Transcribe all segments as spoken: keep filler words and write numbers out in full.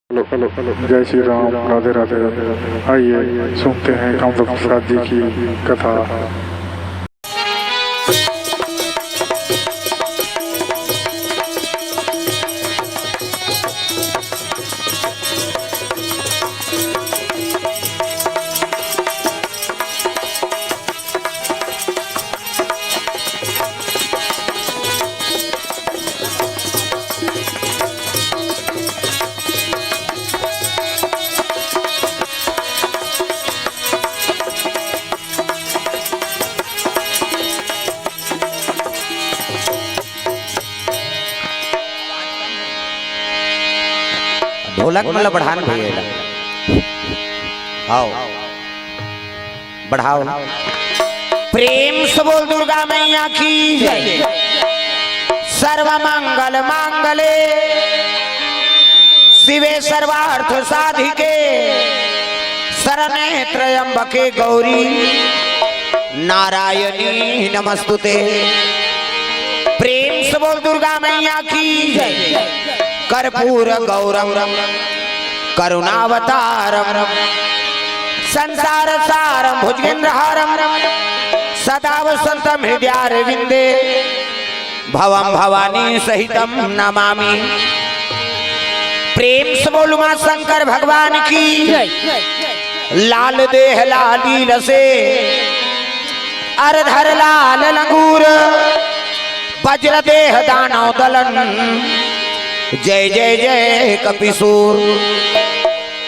Hello, hello, hello. जय श्री राम, राधे राधे। आइए, सुनते हैं कामदेव प्रसाद जी की कथा। ढोलक मन ला बढ़ान भैया ला। आओ, बढ़ाओ। प्रेम से बोल दुर्गा मैया की जय। सर्व मंगल मांगले शिवे सर्वार्थ साधिके शरणे त्र्यंबके गौरी नारायणी नमस्तुते। प्रेम से बोल दुर्गा मैया की जय। कर्पूर गौरम करुणावतारम संसार सारम भुजगेंद्रहारम सदा वसंतम हृदयारविंदे भवम भवानी सहितम नमामि। प्रेम से बोल उमा शंकर भगवान की जय। लाल देह लाली रसे अरधर लाल लंगूर वज्र देह दानव दलन जय जय जय कपिसूर।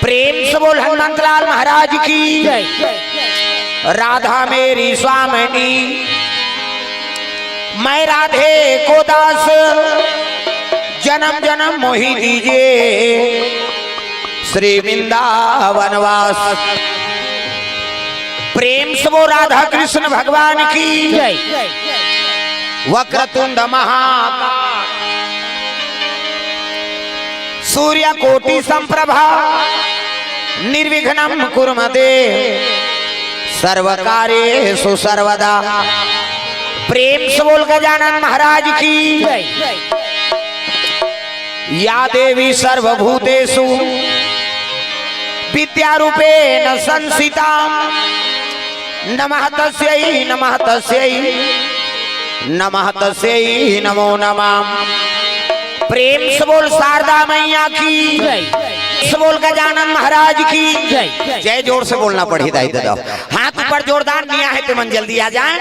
प्रेम से बोल हनुमंत लाल महाराज की जय। राधा मेरी स्वामिनी मैं राधे को दास जन्म जन्म मोहि दीजिए श्री वृंदावन वास। प्रेम से बोल राधा कृष्ण भगवान की जय। वक्रतुंड महाकाय सूर्य कोटि संप्रभा निर्विघ्नम कुरु मे देव सर्व कार्येषु सर्वदा। प्रेम से बोल गजानन महाराज की जय। या देवी सर्वभूतेषु विद्यारूपेण संस्थिता नमः तस्यै नमः तस्यै नमः तस्यै नमो नमः। प्रेम से बोल शारदा मैया की जय। से बोल गजानन महाराज की जय। जय जोर से बोलना पड़ी दाई दादा। हाथ ऊपर जोरदार निया है तो मन जल्दी आ जाए।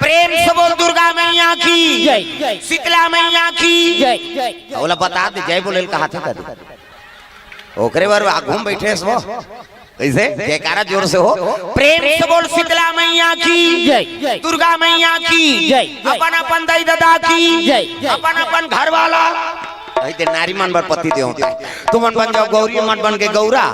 प्रेम से बोल दुर्गा मैया की जय। शीतला मैया की जय। ओला बता दे जय बोले कहा था दादी। ओकरे बर आगू में बैठे हस वो। कैसे? जयकारा जोर से हो। प्रेम से बोल शीतला मैया की जय। दुर्गा मैया की जय। अपन अपन दाई दादा की जय। अपन अपन घर वाला। भाई ते नारी मन बर पति देवता। तुमन बन जाओ गौरी मन बन के गौरा।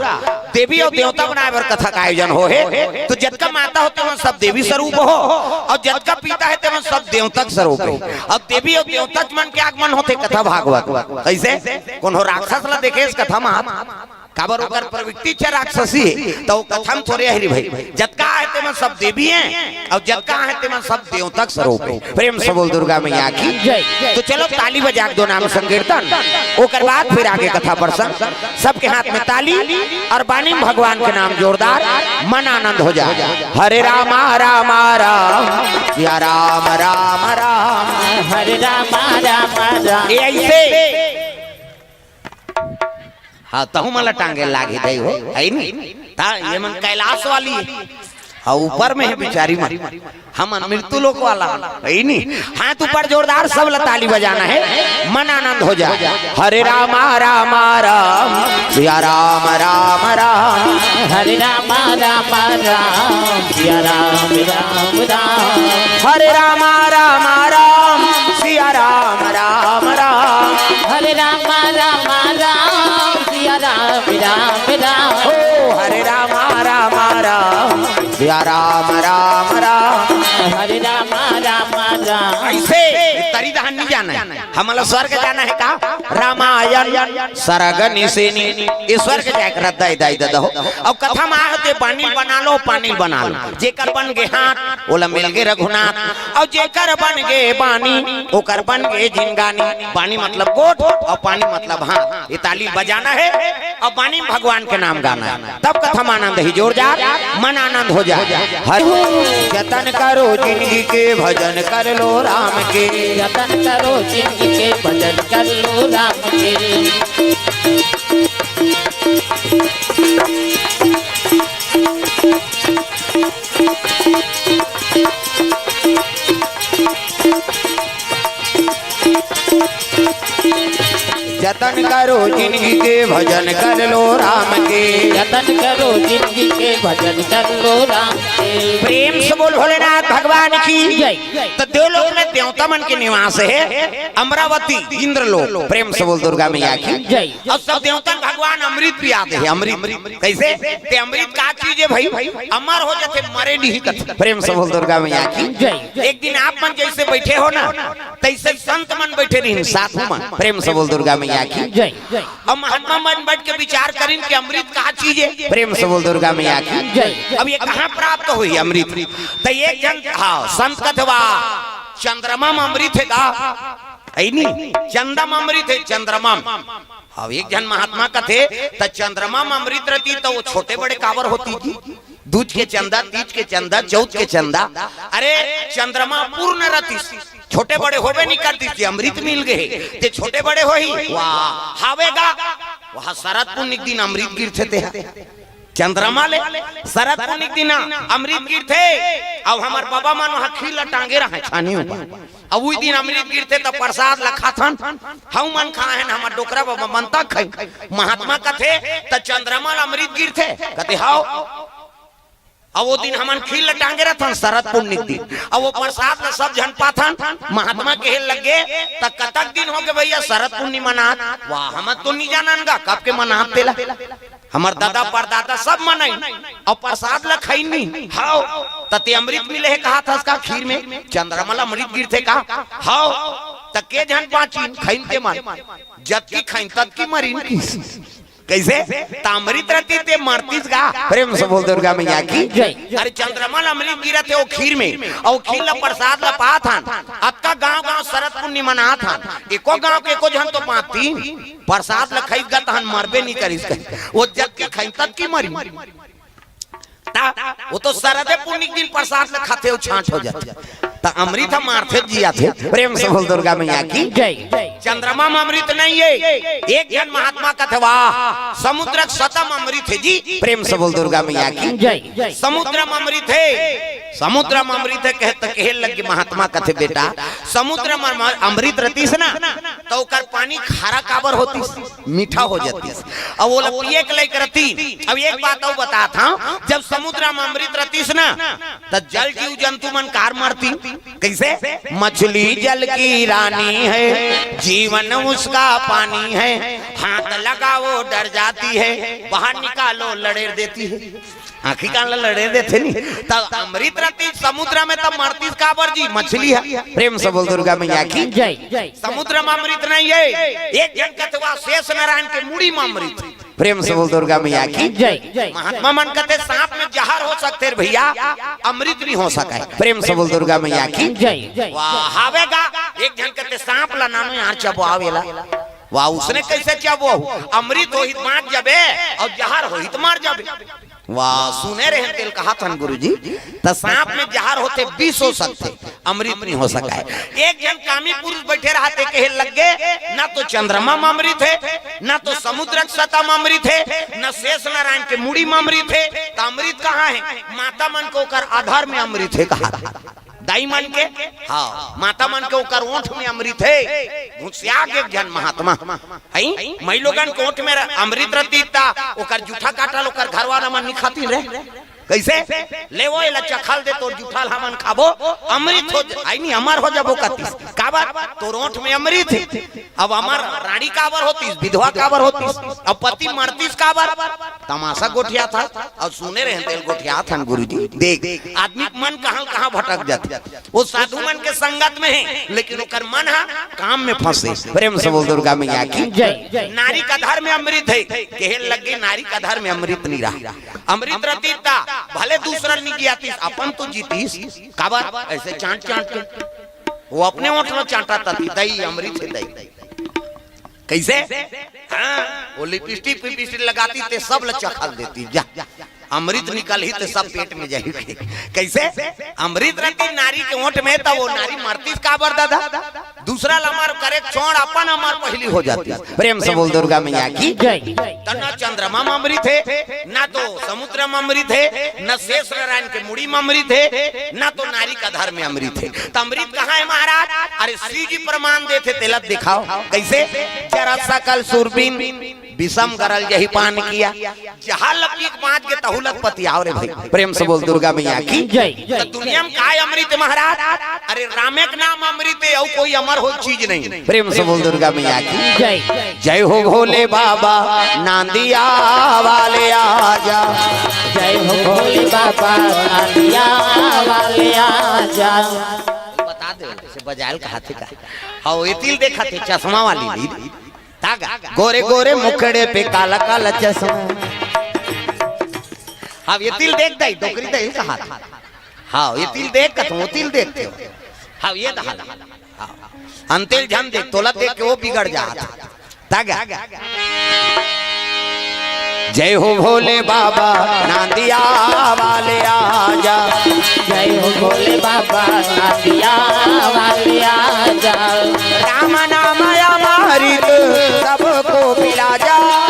देवी अउ देवता बनाए बर कथा का आयोजन हो हे। तो जतका माता हो तेमन सब देवी स्वरूप हो अउ जतका पिता हे तेमन सब देवता के स्वरूप हे। अउ देवी अउ देवता मन के आगमन होथे कथा भागवत। कैसे? कोनो राक्षस ला देखे इस कथा में हाथ काबर ओकर प्रवृत्ति छे राक्षसी हे, त ओ कथा म थोरे हे रे भाई। जतका आहे तेमन सब देवी हे, अउ जतका आहे तेमन सब देवता के स्वरूप हे। प्रेम से बोल दुर्गा मैया की जय। तो चलो ताली बजा के दो नाम संकीर्तन, ओकर बाद फिर आगे कथा प्रसंग। सबके हाथ में ताली अउ बानी में भगवान के नाम जोरदार, मन आनंद हो जाए। हरे रामा रामा राम, सिया राम राम राम। हरे रामा रामा राम। ये ऐसे हाँ, तहु मन ला टांगे लागही दई हो, हे नी? ता ये मन कैलाश वाली हे। हाँ, ऊपर में हे बिचारी मन। हमन मृत्यु लोक वाला, हे नी? हाथ ऊपर जोरदार, सब ला ताली बजाना हे, मन आनंद हो जाए। हरे रामा रामा राम, सिया राम राम राम। हरे रामा रामा राम, सिया राम राम राम। हरे रामा रामा राम, सिया राम राम राम। हरे रामा रामा राम, सिया राम राम राम। ओ हरे रामा रामा राम, सिया राम राम राम। हरे रामा रामा राम। ऐसे दहन नहीं जाना है, हमला स्वर्ग जाना है का? रामायण सरग निसेनी, ये स्वर्ग जाए के रद्दा दाई ददा हो। अब कथा में आए होते, पानी बना लो, पानी बना लो, जेकर बन गे हाथ, ओला मिल गे रघुनाथ, और जेकर बन गे बानी, ओकर बन गे जिंगानी। बानी मतलब गोठ और पानी मतलब हाथ। ये ताली बजाना है और बानी में भगवान के नाम गाना है, तब कथा में आनंद ही जोरदार, मन आनंद हो जाए। हर जतन करो जिंदगी के, भजन कर लो राम के। जतन करो जिंदगी के, भजन कर लो राम के। जतन करो जिंदगी के, भजन कर लो राम के। जतन करो जिंदगी के, भजन कर लो राम के। प्रेम से बोल भोलेनाथ भगवान की जय। तो देवलोक में देवता मन के निवास है अमरावती इंद्रलोक। प्रेम से बोल दुर्गा मैया की जय। और सब देवतन भगवान अमृत पियाते हैं, अमृत। कैसे? ते अमृत का चीज है भाई? अमर हो जाते, मरे नहीं कथे। प्रेम से बोल दुर्गा मैया की जय। एक दिन आप मन जैसे बैठे हो ना, तैसे संत मन बैठे रहिन साधु मन। प्रेम से बोल दुर्गा मैया की जय। अब महात्मा मन बैठ के विचार करिन कि अमृत का चीज है। प्रेम से बोल दुर्गा मैया की जय। अब ये कहाँ प्राप्त हुई अमृत? तो एक जन, हाँ, संत कथे वा, चंद्रमा में अमृत है का? ऐ नी, चंदा में अमृत है, चंद्रमा में। अब एक जन महात्मा कथे, त चंद्रमा में अमृत रहती तो वो छोटे बड़े काबर होती जी? दूज के चंदा, तीज के चंदा, चौथ के चंदा, अरे चंद्रमा पूर्ण रहती, छोटे बड़े होबे नहीं करती, ते अमृत मिल गए, ते छोटे बड़े होही, वाह, हावेगा, वहाँ शरद पुन्नी के दिन अमृत गिरथे ते। चंद्रमा ले शरद पुन्नी के दिन अमृत गिरथे, अउ हमर बाबा मन वहाँ खीर ला टांगे रहे छानी ऊपर। अब उही दिन अमृत गिरथे त प्रसाद ला खाथन, हउ मन खाहन, हमर डोकरा बाबा मन तक खाई। महात्मा कथे त चंद्रमा ला अमृत गिरथे, कथे हव। अब वो दिन हमन खीर ला टांगे रहथन शरद पुन्नी के दिन, अब वो प्रसाद ला सब झन पाथन। महात्मा कहे लगे, त कतक दिन हो गए भैया शरद पुन्नी मनात? वाह, हम तो नहीं जानन गा कब के मनात तेला। हमर दादा परदादा सब मनई, अउ प्रसाद ल खइनी। हव, त ते अमृत मिले हे कहाथस का खीर में? चंद्रमा ल अमृत गिरथे का? हव, त के झन बाँचिन? खइन ते मन। जतकी खइन ततकी मरिन किस। कइसे? त अमृत रतिस ते मरतिस गा। प्रेम से बोल दुर्गा मैया की जय। अरे चंद्रमा ल अमृत गिरत हे ओ खीर में, अउ खीर ल प्रसाद ल पात हन। अतका गाँव गाँव शरद पुन्नी मनात हन, एको गाँव के एको झन तो बाँचतिन। प्रसाद ल खइस गा तहन मरबे नहीं करिस कही। वो जतकी खइन ततकी मरिन। ता, वो तो शरदे पुन्नी के दिन प्रसाद ल खाथे, वो छांट हो जाथे। त अमृत ह मारथे जियाथे। प्रेम से बोल दुर्गा मैया की जय। चंद्रमा में अमृत नहीं है। एक झन महात्मा कथे वा, समुद्र के सतम अमृत है जी। प्रेम से बोल दुर्गा मैया की जय। समुद्र में अमृत है, समुद्र में अमृत है कहे त कहे लगे महात्मा कथे बेटा, समुद्र में अमृत रहतिस ना, त ओकर पानी खारा काबर होतिस? मीठा हो जातिस। अब ओला पिए के लायक रहतिस। अब एक बात अउ बतात हँव, जब समुद्र में अमृत रहतिस ना, त जल जीव जंतु मन काबर मरतिस? कइसे? मछली जल की रानी है, जीवन उसका पानी है, हाथ लगाओ डर जाती है, बाहर निकालो लड़ेर देती है। आँखी कान ल लड़ेर देथे नी। त अमृत रहतिस समुद्र में, त मरतिस काबर जी? मछली ह। प्रेम से बोल दुर्गा मैया की जय। समुद्र में अमृत नहीं है। एक झन कथे वा शेष नारायण के मुड़ी में अमृत। प्रेम से बोल दुर्गा मैया की जय। महात्मा मन कथे सांप में जहर हो सकथे रे भैया, अमृत नहीं हो सकय। प्रेम से बोल दुर्गा मैया की जय। वाह, हावेगा। एक झन कथे सांप ला नानो यार चबवावेला। वाह, उसने कइसे चबवाहू? अमृत होही त बाँच जाबे, अउ जहर होही त मर जाबे। वाह, सुने रहेन तेला कहाथन गुरुजी, त सांप में जहर होथे, विष हो सकथे, अमृत नहीं हो सकय। एक झन कामी पुरुष बइठे रहथे, कहे लगे, न तो चंद्रमा में अमृत है, न तो समुद्र के सतह में अमृत है, न शेष नारायण के मुड़ी में अमृत है, त अमृत कहाँ है? माता मन के ओकर अधर में अमृत है कहा। दाई मन के, हाँ, माता मन के ओकर ओंठ में अमृत है। घुसिया गे एक झन महात्मा, हई, मई लोगन के ओंठ में अमृत रहतिस त ओकर जूठा काटल ओकर घरवाला मन नहीं खातिन रे। कइसे? "ले वो, एला चखल दे, तोर जूठा ल हमन खाबो, अमृत हो ज-, आई नहीं, अमर हो जाबो," कतिस। काबर? "तोर ओंठ में अमृत हे।" अब अमर रानी काबर होतिस, विधवा काबर होतिस, अब पति मरतिस काबर? तमाशा गोठियाथस। अब सुने रहेन तेला गोठियाथन गुरुजी। देख, आदमी के मन कहाँ कहाँ भटक जाथे। वो साधु मन के संगत में हे, लेकिन ओकर मन ह काम में फंसे। प्रेम से बोल दुर्गा मैया की। जय। नारी का धर में अमृत हे, कहे लगे नारी का धर में अमृत नहीं रहा। अमृत रतिस त भले दूसरा ल नहीं जियातिस, अपन तो जीतिस। काबर? ऐसे चांट चांट के। वो अपने ओंठ में चांटा तती, "दई, अमृत हे दई।" कइसे? हाँ, वो लिपस्टिक पिपस्टिक लगातिस ते सब ल चखल देतिस। जा, अमृत निकलही ते सब पेट में जाही। कइसे? अमृत रतिस नारी के ओंठ में, त वो नारी मरतिस काबर दादा? दूसरा ल अमर करे छोड़, अपन अमर पहिली हो जातिस। प्रेम से बोल दुर्गा मैया की। जय। त ना चंद्रमा म अमृत हे, ना तो समुद्र म अमृत हे, ना शेष नारायण के मुड़ी म अमृत हे, ना तो नारी का धर में अमृत हे। त अमृत कहाँ हे महाराज? अरे शिव जी प्रमाण देथे, तेला दिखाओ। कइसे? "जरा सकल सुरबिन, विषम गरल जही पान किया।" जहाँ ल पी के बाँच गे, तहू ल पतियाव रे भाई। प्रेम से बोल दुर्गा मैया की। जय। त दुनिया में काय अमृत हे महाराज? अरे रामे के नाम अमृत हे, अउ कोई अमर हो चीज नहीं। प्रेम से बोल दुर्गा मैया की। जय। जय हो भोले बाबा, नांदिया वाले आजा। जय हो भोले बाबा, नांदिया वाले आजा। बता दे, इसे बजायल कहा थे का? हाँ, एती ल देखा थे, चश्मा वाली ली। तागा, गोरे गोरे मुखड़े पे काला काला चश्मा। हाँ, एती ल देख दई, डोकरी दई कहा थे। हाँ, एती ल देख, कथों एती ल देख। हाँ, ये दहा। हाँ। अंते ल झन देख, तोला देख के वो बिगड़ जात। तागा। जय हो भोले बाबा, नांदिया वाले आजा। जय हो भोले बाबा, नांदिया वाले आजा। राम नाम अमृत सबको पिला जा।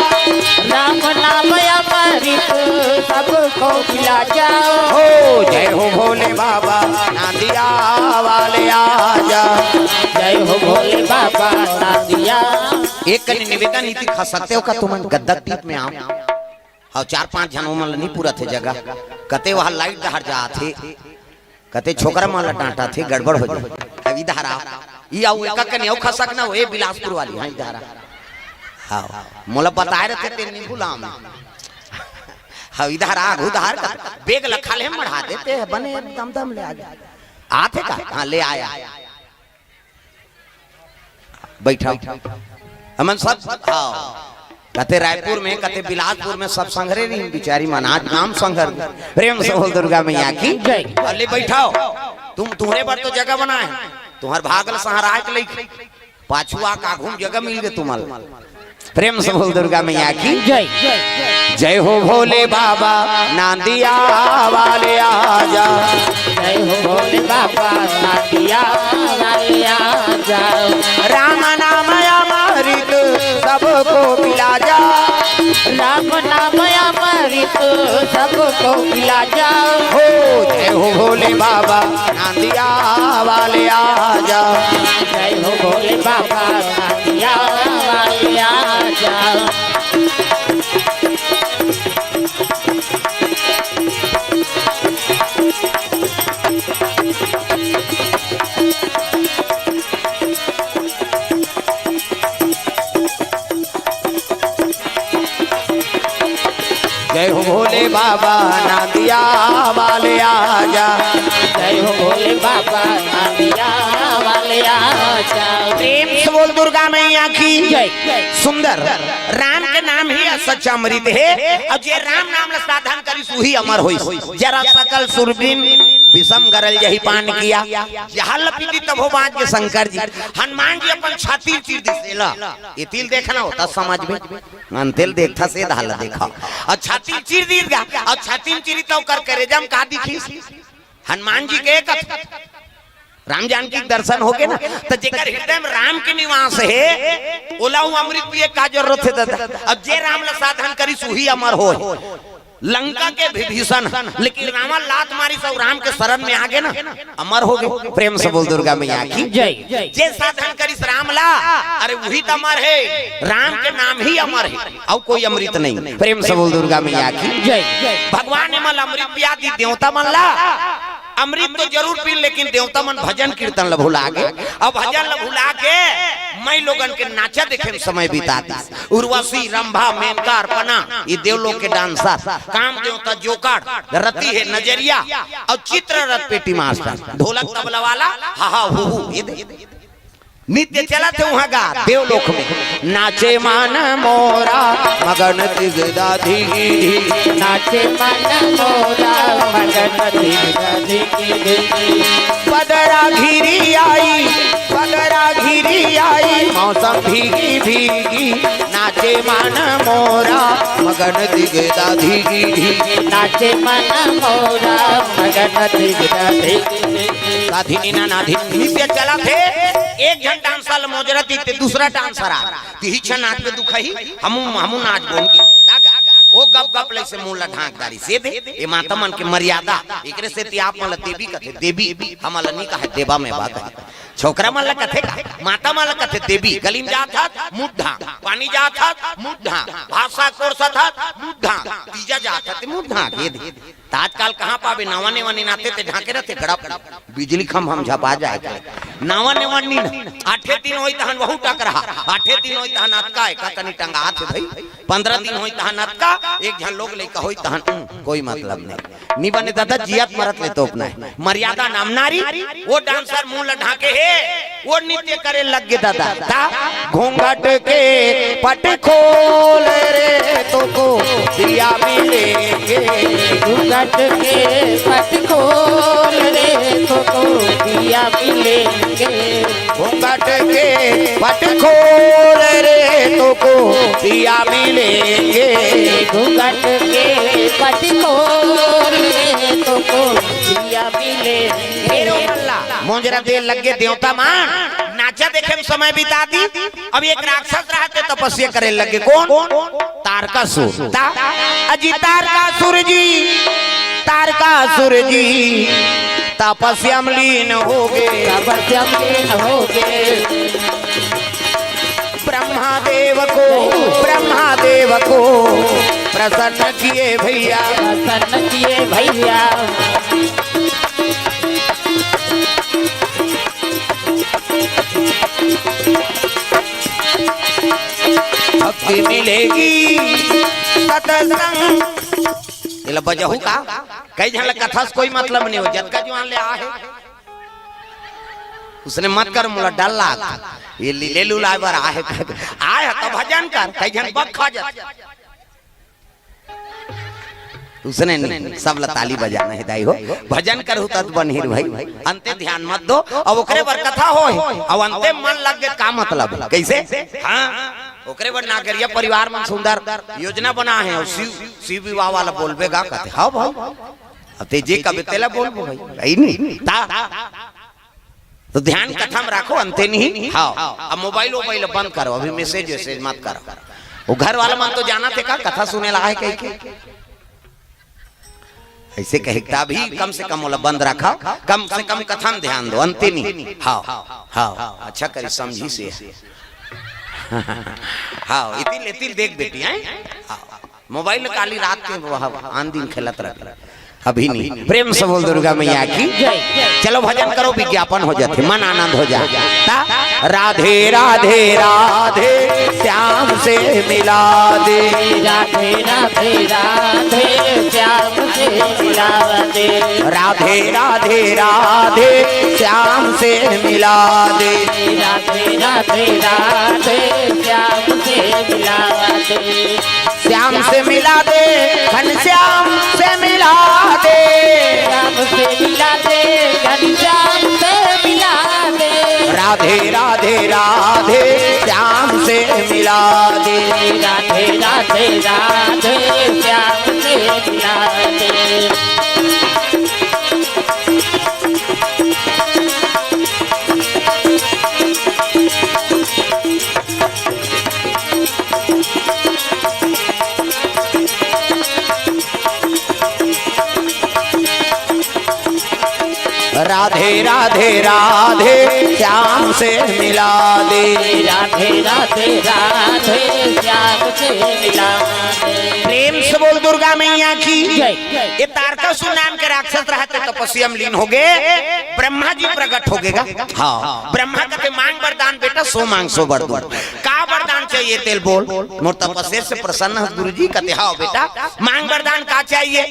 राम नाम अमृत सबको पिला जा। हो जय हो भोले बाबा, नांदिया वाले आजा। जय हो भोले बाबा, नांदिया। एक कनी निवेदन इति खसकते हो का तुमन गद्दा दीप में आओ। हाँ, चार पांच झन ओमन ल नहीं पूरा थे जगह। कते वहाँ लाइट डहर जात हे, कते छोकरा मन ल डांटा थे, गड़बड़ हो जाए। अब इधर आओ, ई आओ, एक कनी अउ खसक ना, ए बिलासपुर वाली, हाँ, इधर आओ। हाँ, मोला बताए रहते ते नहीं भुलाम। हाँ, इधर आ, उधर कर, बेग ल खाल्हे मढ़ा देते हैं, बने दम दम ले आ जा। आथे का? हाँ, ले आया। बैठा। हमन सब, हाँ। कते रायपुर में, कते बिलासपुर में, सब संघरे रहिन बिचारी मन, आज गांव संघर। प्रेम से बोल दुर्गा मैया की। जय। अले बैठाओ, तुम, तुम्हरे बर तो जगह बनाए, तुम्हर भाग ल संहराए के लइक, पाछू आ का घूम जगह मिल गे तुम्हर। प्रेम से बोल दुर्गा मैया की। जय। जय हो भोले बाबा, नांदिया वाले आजा। जय हो भोले बाबा, नांदिया वाले आजा। राम नाम अमृत सबको पिला जा। राम नाम अमृत सबको पिला जा। हो जय हो भोले बाबा, नांदिया वाले आजा। जय हो भोले बाबा, नांदिया वाले आजा। जय हो भोले बाबा, नांदिया वाले आजा। जय हो भोले बाबा, नांदिया वाले आजा। प्रेम से बोल दुर्गा मैया की। जय। सुंदर राम के नाम ही सच्चा अमृत हे, अउ जे राम नाम ल साधन करिस, उही अमर होइस। जरा सकल सुरबिन, विषम गरल जही पान किया। जहर ल पीतिस तभो बाँच गे शंकर जी। हनुमान जी अपन छाती ल चीर दिस, एला, एती ल देखना होता समझ में। अंते ल देखथस, ए दहा ल देखा। अउ छाती ल चीर दिस गा, अउ छाती ल चीरी त ओकर करेजा म का दिखिस? हनुमान जी के कथ-, राम जानकी के दर्शन होगे ना, त जेकर हृदय में राम के निवास हे, ओला वो अमृत पिए का जरूरत हे दादा? अब जे राम ल साधन करिस, उही अमर होय। लंका के विभीषण ह, लेकिन रावण लात मारिस अउ राम के शरण में आगे ना, अमर हो गे। प्रेम से बोल दुर्गा मैया की जय। जे साधन करिस राम ला, अरे वही त अमर हे, राम के नाम ही अमर हे, अउ कोई अमृत नहीं। प्रेम से बोल दुर्गा मैया की जय। भगवान एमन ल अमृत पिया दिस देवता मन ला। अमृत तो जरूर पीन, लेकिन देवता मन भजन कीर्तन ल भुला गे। अब भजन ल भुला के माई लोगन के नाचा देखे में समय बिता दिस। उर्वशी, रंभा, मेनका, अर्पणा, ये देवलोक के डांसर, काम देवता जोकाड़, रति हे नजरिया, अउ चित्ररथ पेटी मास्टर, ढोलक तबला वाला, हा हा हू हू, ये दे। नृत्य चलत हे उहाँ गा देवलोक में। नाचे मन मोरा मगन दिगदा धिगी धिगी। नाचे मन मोरा मगन दिगदा धिगी धिगी। बदरा घिरी आई, बदरा घिरी आई, मौसम भीगी भीगी। नाचे मन मोरा मगन दिगदा धिगी धिगी। नाचे मन मोरा मगन दिगदा धिगी धिगी। साधिनी ना नाधिनी नृत्य चलत हे, एक झन डांसर ल मोजरत हे ते दूसरा डांसर आ, तिही छन नाच में दुखही, हमू, हमू नाच बोन के। ना गा, वो गप गप ले से मुंह ला ढांक डारिस, ये दे, ये माता मन के मर्यादा, एकरे सेती आप मन ला देवी कथे, देवी, हमन ला नी कहे, देवा में बा कहे। छोकरा मन ला कथे का, माता मन ला कथे देवी, गली में जात हत, मुंह ढांक, पानी जात हत, मुंह ढांक, भाषा कोरसत हत, मुंह ढांक, तीजा जात हत, मुंह ढांक, ये दे। त आजकल कहाँ पाबे, नावा नेवा नी नाते ते ढांके रथे गड़प, बिजली खंभा म झपा जाए के। नावा नेवा नी ना, आठे दिन होई तहन वहू टकरहा, आठे दिन होई तहन अतका, एका कनी टंगात हे भई, पंद्रह दिन होई तहन अतका, एक झन लोग लइका होई तहन, उम, कोई मतलब नहीं। नी बने दादा, जियत मरत ले तोपना हे। मर्यादा नाम नारी, वो डांसर मुंह ल ढांके हे, वो नृत्य करे लग गे दादा। ता घूंघट के पट खोल रे, तोको पिया मिलेंगे। घूंघट के पट खोल रे, तोको पिया मिलेंगे। घूंघट के पट खोल रे, तोको पिया मिलेंगे। घूंघट के पट खोल रे, तोको पिया मिलेंगे। मोजरा दे लग गे देवता मन, नाचा देखे में समय बिता दिस। अब एक राक्षस रहत हे तपस्या करे लग गे। कोन? तारकासुर। ता-, अजी तारकासुर जी, तारकासुर जी, तपस्या में लीन हो गे। तपस्या में लीन हो गे। ब्रह्मा देव को, ब्रह्मा देव को प्रसन्न किए भैया। प्रसन्न किए भैया। भक्ति मिलेगी सत्संग। एला बजाहू का? कई झन ला कथा से कोई मतलब नहीं हो, जतका जुआन ले आहे। उसने मत कर, मोला डर लाग। ये लीले लुलाए बर आहे। आए ह त भजन कर, कई झन बक खा जात। उसने नहीं, सब ला ताली बजाना हे दाई हो। भजन करहू त बनही रे भाई, अंते ध्यान मत दो। अब ओकरे बर कथा होय, अब अंते मन लग गे का मतलब? कैसे? हाँ, ओकरे बर नागरिया परिवार मन सुंदर योजना बना हे, अउ शिव, शिव विवाह वाला बोलबे गा कथे। हाँ भाई, अब ते जे कबे तेला बोलबो भाई, भाई नहीं। ता तो ध्यान कथा में राखो, अंते नहीं। हाँ, अब मोबाइल वोबाइल बंद करो, अभी मैसेज वैसेज मत करो। वो घर वाला मन तो जानत हे का कथा सुने ला आहे कहिके। ऐसे कहे, तभी कम से कम ओला बंद रखा, कम से कम कथा में ध्यान दो, अंते नहीं। हाँ, हाँ, अच्छा करी समझी से। हाँ, इतिल, इतिल देख बेटी, हैं? हाँ। मोबाइल काली रात के वह आन दिन खेलत रहे, अभी नहीं। प्रेम से बोल दुर्गा मैया की जय। चलो भजन करो, विज्ञापन हो जाथे, मन आनंद हो जाथे। ता राधे राधे राधे श्याम से मिला दे। राधे राधे राधे श्याम से मिला दे। राधे राधे राधे श्याम से मिला दे। राधे राधे राधे श्याम से मिला दे। श्याम से मिला दे, घनश्याम से मिला दे। श्याम से मिला दे, घनश्याम से मिला दे। राधे राधे राधे श्याम से मिला दे। राधे राधे राधे श्याम से मिला दे। राधे राधे श्याम से मिला दे। राधे राधे राधे श्याम से मिला दे। प्रेम से बोल दुर्गा मैया की जय। ये तारकासुर नाम के राक्षस रहते तपस्या में लीन हो गए, ब्रह्मा जी प्रकट हो गएगा। हाँ, ब्रह्मा कथे मांग वरदान बेटा, सो मांग सो वर दूं। का वरदान चाहिए तेला बोल, मोर तपस्या से प्रसन्न हस गुरु जी। कथे हाव बेटा, मांग वरदान का चाहिए?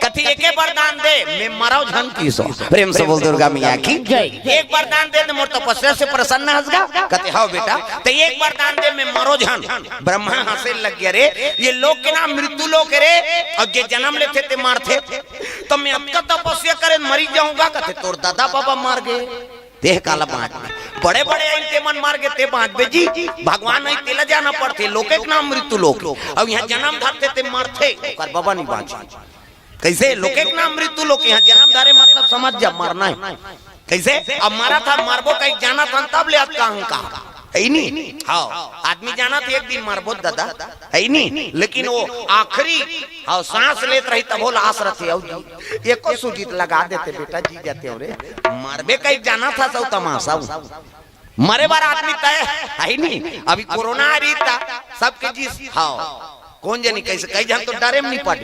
कथे एके वरदान दे, मैं मरव झन किसो। प्रेम से बोल दुर्गा मैया की जय। एक वरदान दे, तो मोर तपस्या से प्रसन्न हस गा। कथे हाव बेटा, तो एक वरदान दे, मैं मरव झन। ब्रह्मा हंसे लग गया, रे ये लोक के नाम मृत्यु लोक है रे, और जे जन्म लेथे ते मरथे, तो मैं अतका तपस्या करे मरी जाहूं गा। कथे तोर दादा बाबा मर गए, तें काला बांचबे? बड़े बड़े आइन ते मन मर गए, तें बांचबे जी? भगवान नहीं, तेला जाना पड़थे, लोके के नाम मृत्यु लोक। अब यहाँ जन्म धरथे ते मरथे, ओकर बाबा नहीं बांचे। कैसे? लोके के नाम मृत्यु लोक, यहाँ जन्म धरे मतलब समझ जा, मरना है। कैसे? अब मरा था, मरबो कहीं जाना था, तब ले अतका अहंकार। है नी? हाँ, आदमी जाना था एक दिन मरबो दादा, है नी? लेकिन वो आखिरी, हाँ, सांस लेत रही तब वो लाश रथे। अउ जी, एको सूजी त लगा देते बेटा, जी जाते हो रे। मरबे कहीं जाना था, सब तमाशा हो। मरे बार आदमी तय है नी। अभी कोरोना आ रही था, सबके जी, हाँ, कौन जानी कैसे, कई झन तो डरे में नहीं पड़,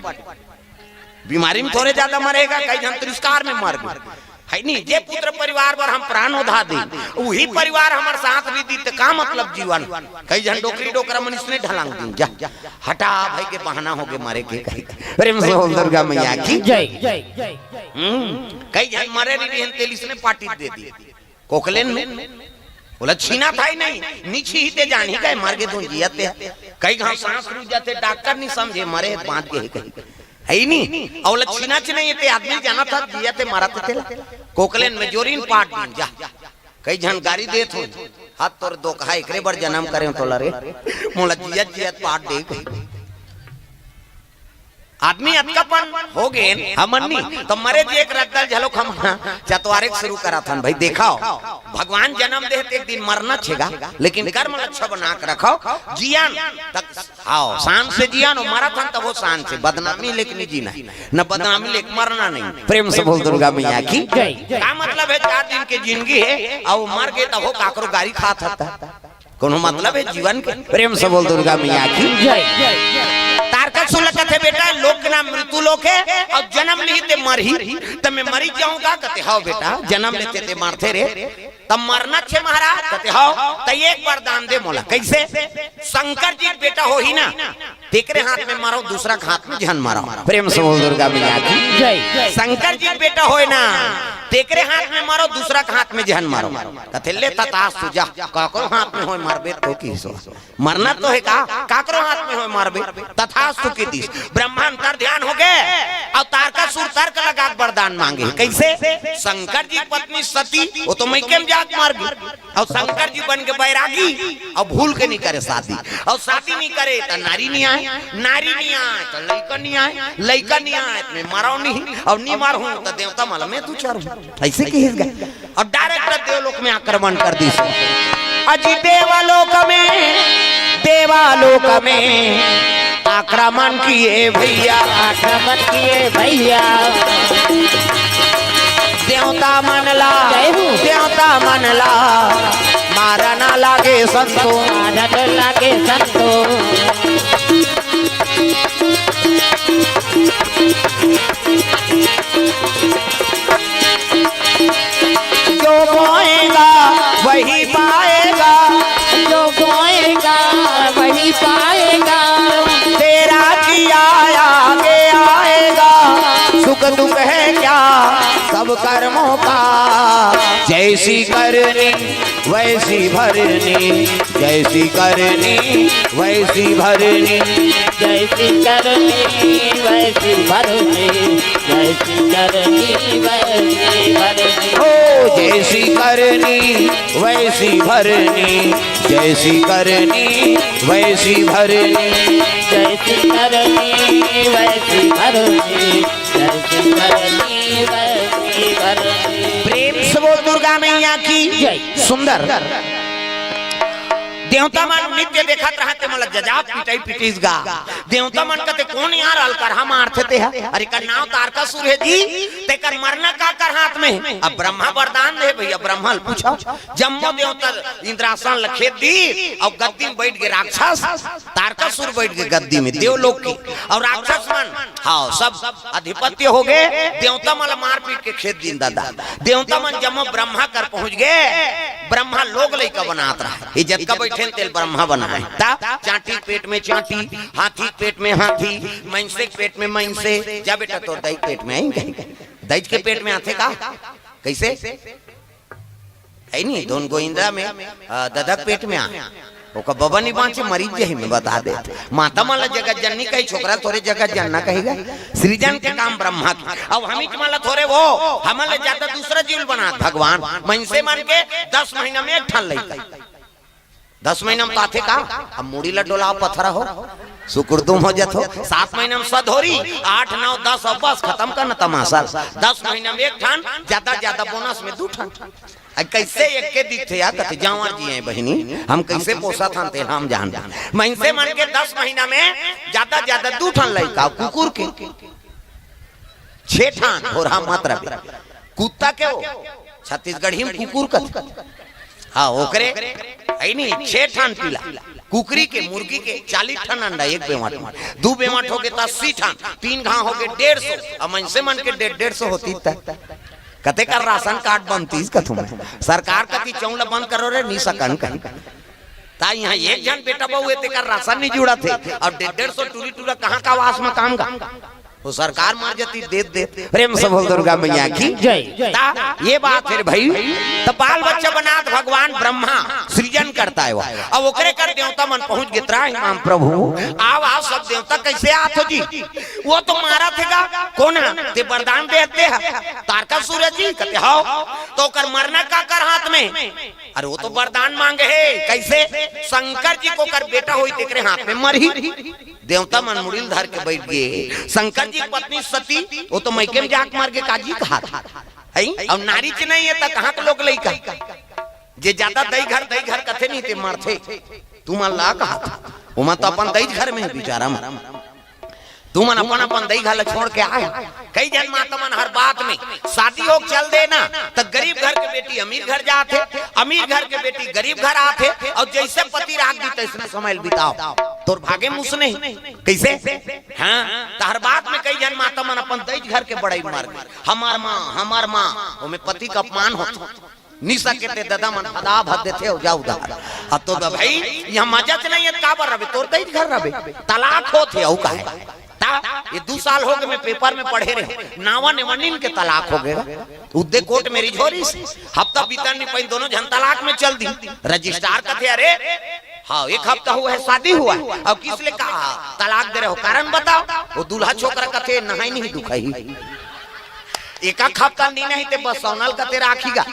बीमारी में थोड़े ज्यादा मरेगा, कई झन तिरस्कार में मर गए। है नी, जे पुत्र परिवार बर हम प्राण उधा दी, वही परिवार हमर साथ भी दी, त का मतलब जीवन? कई झन डोकरी डोकरा मनुष्य ने ढलांग दी, जा, हटा भाई के बहाना हो गए मरे के, कही। प्रेम से बोल दुर्गा मैया की जय। हम्म, कई झन मरे रही, तेल इसने पार्टी दे दी। कोकलेन में ओला छीना था ही नहीं, नीची ही ते जान ही गए, मर गए तो जिया ते। कई घाव सांस रुक जाते, डॉक्टर नहीं समझे, मरे बांध के ही कहीं। है ही नहीं, और ओला छीना च नहीं ते, आदमी जाना था, जिया ते, मरा ते तेला। कोकलेन में जोरिन पाट दिन जा। कई झन गारी देत हो, हाथ तोर दो कहा, एकरे बर जन्म करे हो तोला रे, मोला जियत जियत पाट दे। आदमी अतकापन हो गेन, हमन नी, तो मरे जी एक रद्दल झलोक हमन चतवारे के शुरू करत हन। भाई देखाओ, भगवान जन्म दे त एक दिन मरना छेगा, लेकिन कर्म अच्छा बना के रखो, जियन तक आओ, शान से जियन, और मरत हन तब वो शान से, बदनामी लेके नहीं जीना है, न बदनामी लेके मरना नहीं। प्रेम से बोल दुर्गा मैया की जय। का मतलब है, चार दिन के जिंदगी है, और मर गए तब वो काकरो गारी खात हता। कोनो मतलब है जीवन के? प्रेम से बोल दुर्गा मैया की जय। तारकासुर ल कथे बेटा, लोक के नाम मृत्यु लोक है, और जन्म लिही ते मरही, त मैं मरी जाहूं गा? कथे हाव बेटा, जन्म लेथे ते मरथे रे, त मरना छे महाराज। कथे हाव, त एक वरदान दे मोला। कैसे? शंकर जी के बेटा होही ना, तेकरे हाथ में मरव, दूसरा के हाथ में झन मरव। प्रेम से बोल दुर्गा मैया की जय। शंकर जी के बेटा होय ना, तेकरे हाथ में मरव, दूसरा के हाथ में झन मरव। कथे ले तथास्तु, जा, काकरो हाथ में होय मरबे तो की सो। मरना तो है का, काकरो हाथ में होय मरबे, तथास्तु की दिस। ब्रह्मा अंतर ध्यान हो गए, और तारकासुर तर्क लगा के वरदान मांगे। कैसे? शंकर जी की पत्नी सती, वो तो मैके में जाके मर गई। और शंकर जी बन के बैरागी, और भूल के नहीं करे शादी, और शादी नहीं करे तो नारी नहीं आए, नारी नहीं आए तो लइका नहीं आए, लइका नहीं आए तो मैं मरव नहीं, और नहीं मरहूं तो देवता मल में तू चरहूं। ऐसे कहिस गा, और डायरेक्ट देवलोक में आक्रमण कर दिस। अजी देवलोक में, देवलोक में आक्रमण किए भैया, आक्रमण किए भैया। देवता मन ला, जय हो। देवता मन ला मारना लागे संतो। मारन लागे संतो। जो बोएगा वही पाएगा। जो बोएगा वही पाएगा। तेरा किया आगे आएगा। सुख दुख है क्या सब कर्मों का। जैसी करनी वैसी भरनी, जैसी करनी वैसी भरनी। जैसी करनी वैसी भरनी, जैसी करनी वैसी भरनी। ओ जैसी करनी वैसी भरनी, जैसी करनी वैसी भरनी। जैसी करनी वैसी भरनी, जैसी करनी वैसी भरनी। प्रेम से बोल दुर्गा मैया की जय। सुंदर। देवता मन नित्य देखत रहत ते मोला जजा पिटई पिटिस गा। देवता मन कथे, "कोन यार अलकरहा मारथे ते ह? अरे, एकर नाव तारकासुर हे जी, तेकर मरना काकर हाथ में हे?" अब ब्रह्मा वरदान दे भैया, ब्रह्मा ल पूछो। जम्मो देवता इंद्रासन ल खेद दी, अउ गद्दी में बइठ गे राक्षस, तारकासुर बइठ गे गद्दी में, देवलोक के। अउ राक्षस मन, हाँ, सब अधिपत्य हो गे, देवता मन ल मारपीट के खेद दिन दादा। देवता मन जम्मो ब्रह्मा कर पहुंच गे, ब्रह्मा लोग लइका बनात रहा। ये जतका बइठे तेल ब्रह्मा बनाए। ता चांटी के पेट में चांटी, हाथी के पेट में हाथी, मइनसे के पेट में मइनसे। जा बेटा, तोर दई के पेट में आई कहीं? दई के पेट में आथे का? कइसे? है नहीं, धुन गोइंदा में, आ, ददा के पेट में आ। ओकर बबा नहीं बांचे, मरीज जही में बता दे। माता मन ला जगत जननी कही, छोकरा थोरे जगत जनना कही गा। सृजन के काम ब्रह्मा के। अब हमीच मन ला थोरे वो, हमन ले ज्यादा दूसरा जीव बनात भगवान। मइनसे मन के दस महीना में एक ठन लइका। दस महीना में तो आथे का? अब मुड़ी ला डोलाव पथरा हो, सुकुड़दुम हो जात हो। सात महीना में सधोरी, आठ, नौ, दस, अब बस खतम करना तमाशा। दस महीना में एक ठन, ज्यादा, ज्यादा बोनस में दू ठन। अब कइसे एक के दिखथे यार, कथे जांवर जी हैं बहिनी, हम कइसे पोसत हन तेला हम जानथन। मइनसे मन के दस महीना में ज्यादा, ज्यादा दू ठन लइका, कुकुर के छे ठान, होरहा मत रबे। कुत्ता के वो, छत्तीसगढ़ी में कुकुर कथे। हाँ, ओकरे, है नहीं, छे ठान पीला। कुकरी के, मुर्गी के चालीस ठान अंडा एक बेवंट में। दू बेवंट हो गे त अस्सी ठान, तीन घांव हो गे डेढ़ सौ, अब मइनसे मन के डेढ़, डेढ़ सौ होती त कते कर राशन कार्ड बनतीस कथू में। सरकार कती चौं ल बंद करो रे, नी सकन कहीं। ता यहाँ एक झन बेटा बहू हे, तेकर राशन नहीं जुड़त हे, अउ डेढ़, डेढ़ सौ टूरी टूरा कहाँ का वास में काम गा? वो सरकार मर जाती देत देत। प्रेम से बोल दुर्गा मैया की जय। ता ये बात हे भाई, तो बाल बच्चा बनात भगवान ब्रह्मा सृजन करता है वो। अब ओकरे कर देवता मन पहुंच गे, त्राहि माम प्रभु, आव, आव, सब देवता कइसे आत हो जी? वो तो मारत हे गा, कोन हे? ते वरदान देते हैं, तारकासुर जी, कथे, "हव।" तो ओकर मरना काकर हाथ में? अरे, वो तो वरदान मांगे हे, कइसे? शंकर जी के ओकर बेटा होई, तेकरे हाथ में मरही। देवता मन मुड़ी ल धर के बइठ गे। शंकर जी के पत्नी सती, वो तो मइके में जाके मर गे, काजी कहात हे। अउ नारी च नहीं हे, त कहाँ के लोग लइका? जे ज्यादा दई घर, दई घर कथे नहीं, ते मरथे। तुमन ला कहात हे, ओमन तो अपन दई घर में हे, बिचारा मन। तुमन अपन अपन दई घर ल छोड़ के आए। कई झन माता मन हर बात में, शादी हो के चल दे ना, त गरीब घर के बेटी अमीर घर जात हे, अमीर घर के बेटी गरीब घर आत हे, अउ जइसे पति राख दी तइसने समय ल बिताव। तोर भागे मुसने कइसे? हाँ, त हर बात में कई झन माता मन अपन दई घर के बड़ई मार, "हमर माँ, हमर माँ", ओमे पति के अपमान होथे। निसा के ते ददा मन भदा भद देथे अउ जा उधार। अब तो भाई, यहाँ मजा च नहीं हे, काबर रबे? तोर दई घर रबे, तलाक होथे अउ काहे? ता ये दू साल हो गे, मैं पेपर में पढ़े रहे, नावा नेवनिन के तलाक हो गे। उद्दे कोर्ट में रिझोरिस, हफ्ता बीतन नहीं पाइन, दोनों झन तलाक में चल दी। रजिस्ट्रार कथे, "अरे, हाँ, एक हफ्ता हुआ है, शादी हुआ है, अब किस लिए कहा तलाक दे रहे हो, कारण बताओ।" वो दूल्हा छोकरा कथे, "नहाई नहीं दुखाई।" एक आध हफ्ता नी नहाही ते बस सौनल कथे राखी गा।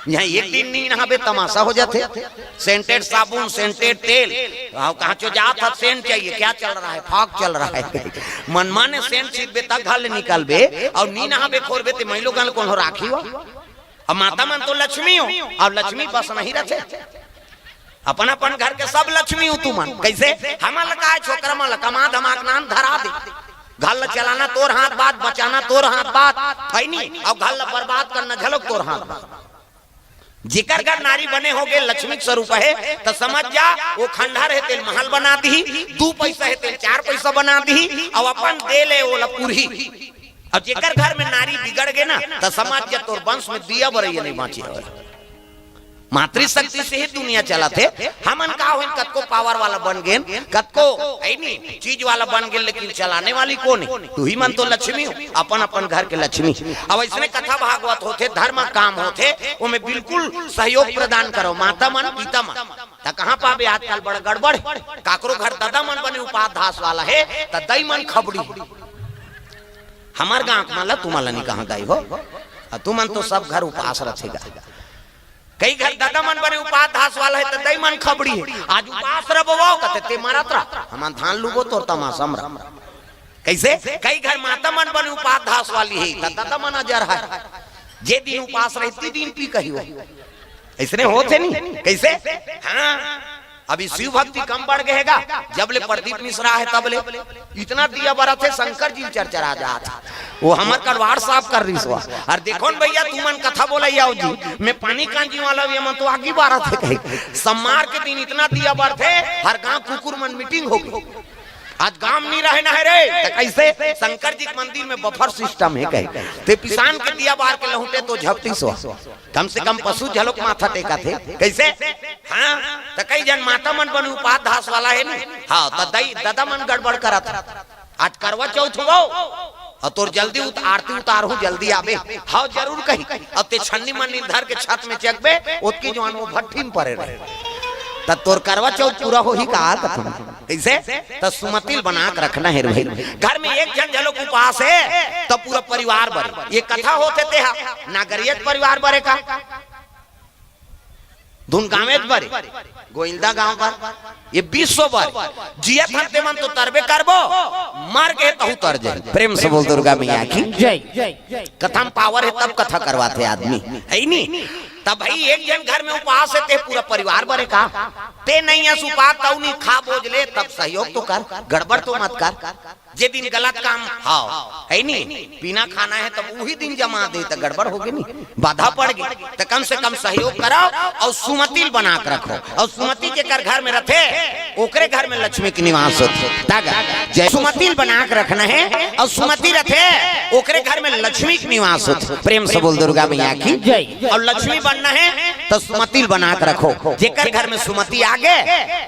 यहाँ एक दिन नी नहाबे तमाशा हो जाथे। सेंटेड साबुन, सेंटेड तेल, अउ कहाँ चो जात हस सेंट चाहिए, क्या चल रहा है, फॉग चल रहा है। मनमाने सेंट छिटबे त घर ले निकलबे, अउ नी नहाबे खोरबे ते मइलो गन कोनो राखी हो। अब माता मन तो लक्ष्मी हो, अउ लक्ष्मी बस नहीं रथे। अपन अपन घर के सब लक्ष्मी हो तुमन। कइसे? हमन ल काय छोकरा मन ल कमा धमा के नान धरा दे। घर ल चलाना तोर हाथ बात, बचाना तोर हाथ बात, है नी? अउ घर ल बर्बाद करना घलो तोर हाथ बात। जेकर घर नारी बने हो गे, लक्ष्मी के स्वरूप हे, त समझ जा, वो खंडहर हे तेल महल बना दिही, दू पैसा हे तेल चार पैसा बना दिही, अउ अपन दे ले ओला पुरही। अउ जेकर घर में नारी बिगड़ गे ना, त समझ जा तोर वंश में दिया बरइया नहीं बाँचे। मातृशक्ति से ही दुनिया चलत हे। हमन का होइन, कतको पावर वाला बन गेन, कतको, है नी, चीज वाला बन गेन, लेकिन चलाने वाली कोन हे? तुही मन तो लक्ष्मी हो, अपन अपन घर के लक्ष्मी। अब अइसने कथा भागवत होथे, धर्म काम होथे, ओमे बिल्कुल सहयोग प्रदान करो, माता मन, पिता मन। त कहाँ पाबे, आजकल बड़ गड़बड़ हे। काकरो घर ददा मन बने उपास धास वाला हे, त दई मन खबड़ी। हमर गाँव के मन ला, तुमन ला नी कहाँ दई हो, अउ तुमन तो सब घर उपास रथे गा। कई घर ददा मन बने उपास धास वाला हे, त दई मन खबड़ी हे। आज उपास रबो, कथे ते मरत रह, हमन धान लूबो, तोर तमाशा म रह। कइसे? कई घर माता मन बने उपास धास वाली हे, त ददा मन अजर हे। जे दिन उपास रही, ती दिन पी कही हो। अइसने होथे नी? कइसे? हाँ। अभी शिव भक्ति कम बढ़ गए हे गा, जब ले प्रदीप मिश्रा हे तब ले। इतना दिया बरत हे, शंकर जी चरचरा जात हे। वो हमर कन WhatsApp कर रहिस हे। अउ देखो न भइया, तुमन कथा बोलइया हो जी, मैं पानी कांजी वाला, ये मन तो आगी बारत हे कही। सम्मार के दिन इतना दिया बरत हे, हर गांव कुकुर मन meeting हो गई। आज गांव नहीं रहे ना हे रे, त कइसे? शंकर जी के मंदिर में buffer system हे कही। ते पिसान के दिया बार के लहुटे तो झपटी सो। कम से कम पशु झलोक माथा टेकत हे। कइसे? हाँ, त कई झन माता मन बने उपास धास वाला हे नी। हाँ, त दई, ददा मन गड़बड़ करत हे। आज करवा चौथ हो, अउ तोर जल्दी उत-, आरती उतारहूं, जल्दी आबे। हाँ, जरूर कही। अउ ते छन्नी मन्नी धर के छत में चघबे, ओतकी जुवार वो भट्ठी में परे रहे। त तोर करवा चौथ पूरा होही का? कथन। कइसे? त सुमति ल बना के रखना हे रे भई। घर में एक झन झलोक उपास हे, त पूरा परिवार बरे। ये कथा होथे ते हा, नागरियत परिवार बरे का? धुन गाँवेच बरे, गोइंदा गाँव बर, ये विश्व बर। जियत हन ते मन तो तरबे करबो, मर गे तहू तर जाही। प्रेम से बोल दुर्गा मैया की। जय। कथा में power हे तब कथा करवाथे आदमी, हे नी? तब भई एक झन घर में उपास हे ते पूरा परिवार बरे का? ते नइ अस उपास, तउ नी खा बोज ले, तब सहयोग तो कर, गड़बड़ तो मत कर। जे दिन गलत काम, हाँ, हे नी, पीना खाना हे, तब उही दिन जमा दे, त गड़बड़ होगे नी, बाधा पड़ गे। त कम से कम सहयोग करो अउ सुमति ल बना के रखो। अउ सुमति जेकर घर में रथे, ओकरे घर में लक्ष्मी के निवास होथे। तागा, जय सुमति ल बना के रखना हे, अउ सुमति रथे, ओकरे घर में लक्ष्मी के निवास होथे। प्रेम से बोल दुर्गा मैया की। जय। अउ लक्ष्मी बनना हे, त सुमति ल बना के रखो। जेकर घर में सुमति आगे,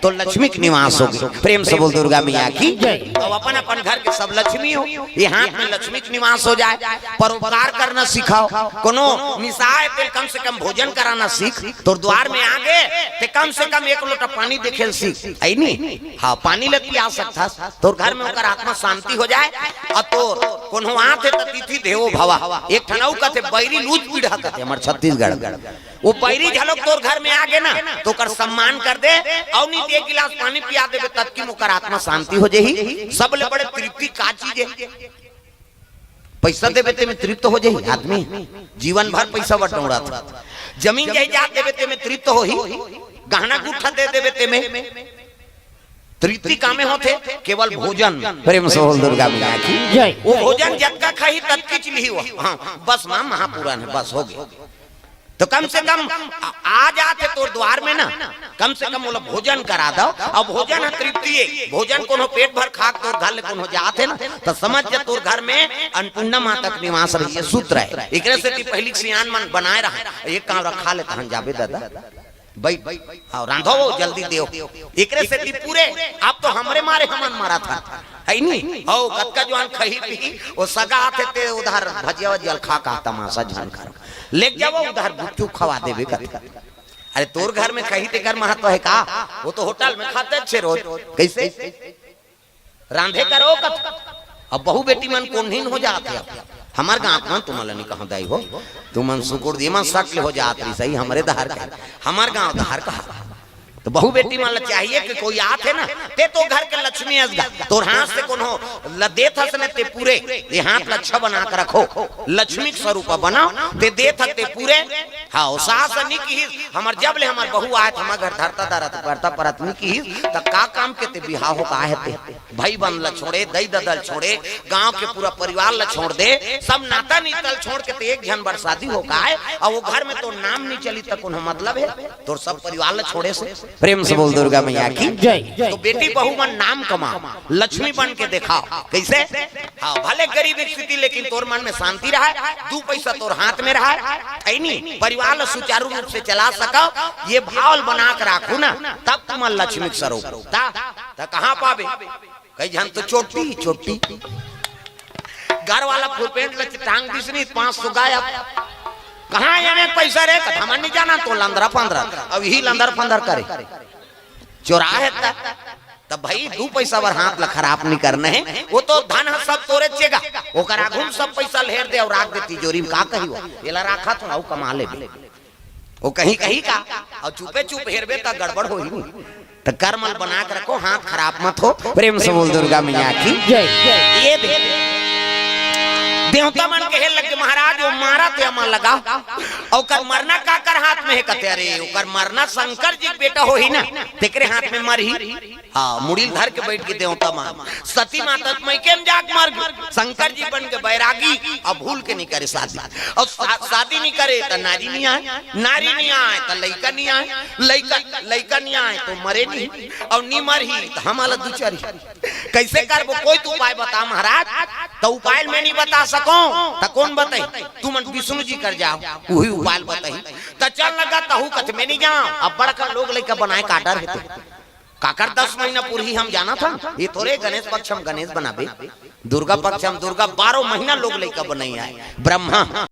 तो लक्ष्मी के निवास होगे। प्रेम से बोल दुर्गा मैया की। जय। अब अपन अपन घर के सब लक्ष्मी हो, ये हाथ में लक्ष्मी के निवास हो जाए। परोपकार करना सिखाओ, कोनो निसाय तेल कम से कम भोजन कराना सीख। तोर द्वार में आगे, ते कम से कम एक लोटा पानी देखे ल सीख, हे नी? हाँ, पानी ल पिया सकथस, तोर घर में ओकर आत्मा शांति हो जाए। अउ तोर कोनो आथे त अतिथि देवो भवा। एक ठन अउ कथे, बैरी ल उच पीढ़ा कथे हमर छत्तीसगढ़ में। वो बैरी झलोक तोर घर में आगे ना, त ओकर सम्मान कर दे, अउ नी ते एक गिलास पानी पिया देबे, ततकी म ओकर आत्मा शांति हो जाही। सबले बड़े तृप्ति का चीज हे? पइसा देबे ते में तृप्त हो जाही आदमी? जीवन भर पइसा बर दौड़त। जमीन जायदाद देबे ते में तृप्त होही? गहना गुट्ठा दे देबे ते में तृप्ति कामे होथे? केवल भोजन। प्रेम से बोल दुर्गा मैया की। जय। वो भोजन जतका खाही ततकीच लिही वो। हाँ, बस माँ महापूरन हे, बस होगे। त कम से कम आ, आ जात हे तोर द्वार में ना, कम से कम ओला भोजन करा दव। अउ भोजन ह तृप्ति हे, भोजन कोनो पेट भर खा के तोर घर ले कोनो जात हे ना, त समझ जा तोर घर में अन्नपूर्णा माता के निवास रही हे, सूत्र हे। एकरे सेती पहिली के सियान मन बनाए रहा, एक कांवरा खा ले तहन जाबे ददा। बइठ, अउ रांधव, जल्दी देव। एकरे सेती पूरे, अब तो हमरे मारे हमन मरत हन, हे नी? हव, कतका जुवार खही पीही, वो सगा आथे ते उधार भजिया वजिया ल खा का तमाशा झन कर। लेके जावव उधार गुपचुप खवा देबे कथे। अरे तोर घर में खही तेकर महत्व हे का? वो तो होटल में खाथे अच्छे रोज। कइसे? रांधे करो कत। अब बहू बेटी मन कोन्हिन हो जात हे। अब हमर गाँव के मन तुमन ल नी कहंव दाई हो, तुमन सुकुर दे मन सक ले हो जात रहिस हे, हमरे डहर के, हमर गाँव डहर कहा। त बहू बेटी मन ल चाहिए कि कोई आत हे ना, ते तो घर के लक्ष्मी अस गा, तोर हाथ से कोनो ल देत हस ने ते पूरे, ये हाथ ल अच्छा बना के रखो, लक्ष्मी के स्वरूप बनाव, ते देत हस ते पूरे। हाँ, ओ सास नी किहिस, हमर जब ले हमर बहू आय त हमर घर धरता धरत करता परत नी किहिस, त का काम के ते बिहाव हो का हे ते? भई बंद ल छोड़े, दई ददा ल छोड़े, गांव के पूरा परिवार ल छोड़ दे, सब नाता नीता ल छोड़ के ते एक झन बर शादी हो का आय, अउ वो घर में तोर नाम नी चली त कोनो मतलब हे? तोर सब परिवार ल छोड़े से। प्रेम से बोल दुर्गा मैया की। जय। तो बेटी बहू मन नाम कमाव, लक्ष्मी बन के देखाव। कइसे? हाँ, भले गरीब स्थिति, लेकिन तोर मन में शांति रहय, दू पइसा तोर हाथ में रहय, हे नी? परिवार ल सुचारू रूप से चला सकव, ये भाव ल बना के राखहू ना, तब तुमन लक्ष्मी के स्वरूप। त, त कहाँ पाबे? कई झन तो चोटी, चोटी। घर वाला फुलपेंट ल टांग दिस नी, पाँच सौ गायब। कहाँ आने पइसा रे? त हमन नी जानन, तो लंदरा फंदरा, अब इही लंदर फंदर करे। चोराहे त, त भई दू पइसा बर हाथ ल खराब नी करना हे। वो तो धन ह सब तोरे चेगा, ओकर आघू म सब पइसा ल हेर दे अउ राख दे तिजोरी म, का कही वो? एला राखत हूँ अउ कमा लेबे। वो कहीं कहीं का, अउ चुपे चुप हेरबे त गड़बड़ होही नी। त कर्म ल बना के रखो, हाथ खराब मत हो। प्रेम से बोल दुर्गा मैया की। जय। ये दे। देवता मन कहे लग महाराज, वो मारा ते अमा लगा, ओकर मरना काकर हाथ में हे?" कथे, "अरे, ओकर मरना शंकर जी के बेटा होही ना, तेकरे हाथ में मरही।" हाँ, मुड़ी ल धर के बैठ के देवता मन। सती माता त मइके में जाके मर गे। शंकर जी बन के बैरागी, अब भूल के नहीं करे शादी। अउ शा-, शादी नहीं करे त नारी नहीं आए, नारी नहीं आए त लइका नहीं आए, लइका, लइका नहीं आए त मरे नहीं, अउ नहीं मरही त हमला दुचरही। कइसे करबो? कोई तो उपाय बता महाराज। त उपाय मैं नहीं बता सकंव त कोन बताही? तुमन विष्णु जी कर जाव, उही उपाय बताही। त चल लगा तहू कथे मैं नहीं जांव, अब बड़का लोग लइका बनाए का डर हे ते। काकर दस महीना पूरही हम जानत हन, ये थोरे गणेश पक्ष हम गणेश बनाबे, दुर्गा पक्ष हम दुर्गा, बारह महीना लोग लइका बनाई आए। ब्रह्मा